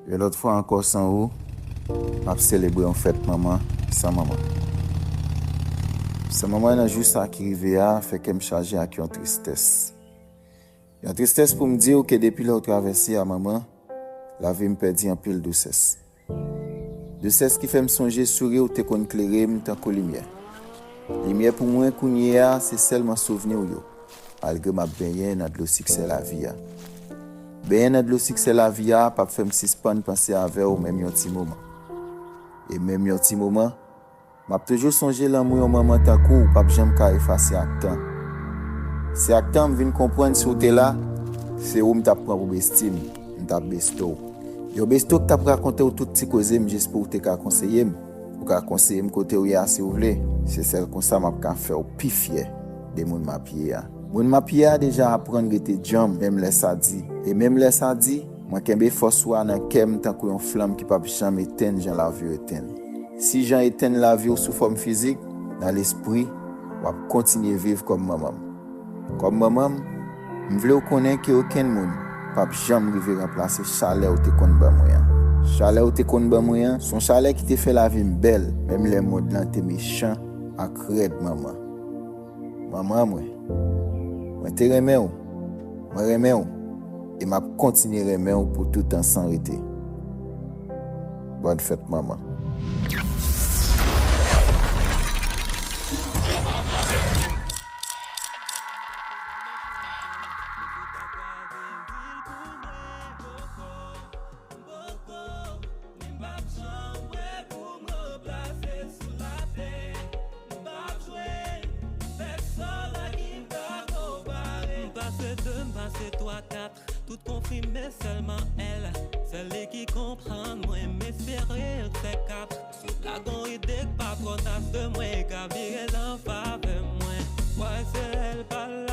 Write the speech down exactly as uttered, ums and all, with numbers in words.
Yon lòt fwa ankò san ou, m ap selebre yon fèt manman san manman. San manman nan jou sa ki rive a fè kè m chaje ak yon tristès. Yon tristès pou m di w ke depi lè w travèse a manman, lavi m pèdi anpil dousès. Dousès ki fè m sonje souri w te konn klere m tankou limyè. Limyè pou mwen kounye a se sèlman souvni w yo, malgre m ap benyen nan dlo siksè lavi a. Benyen nan dlo siksè lavi a p ap fè m sispann panse avè w menm yon ti moman. E menm yon ti moman, m ap toujou sonje lanmou yon manman tankou w p ap janm ka efase ak tan. Se ak tan m vin konprann si w te la, se ou m t ap pran pou besti m, m t ap besto w. Yon besto k t ap rakonte w tout ti koze m jis pou w te ka konseye m. Ou ka konseye m kote w ye a si w vle. Se sèl konsa m ap ka fè w pi fyè de moun m ap ye a. Moun m ap ye a deja aprann rete djanm menm lè sa di. E menm lè sa di, mwen kenbe fòs ou a nan kè m tankou yon flanm ki p ap janm etenn jan lavi w etenn. Si jan etenn lavi w sou fòm fizik, nan lespri, w ap kontinye viv kòm manman m. Kòm manman m, m vle w konnen ke okenn moun p ap janm rive ranplase chalè w te konn ban mwen an. Chalè w te konn ban mwen an, se yon chalè ki te fè lavi m bèl, menm lè mond lan te mechan ak rèd manman. Manman mwen, mwen te renmen w, mwen renmen w, e m ap kontinye renmen w pou toutan san rete. Bòn fèt manman. M pase de, m pase twa, kat. Tout konfime sèlman èl. Sèl li ki konprann mwen, m espere l se kat. Lagon ide k pa twò nas de mwen, e ka vire nan favè mwen. Wè se èl pa l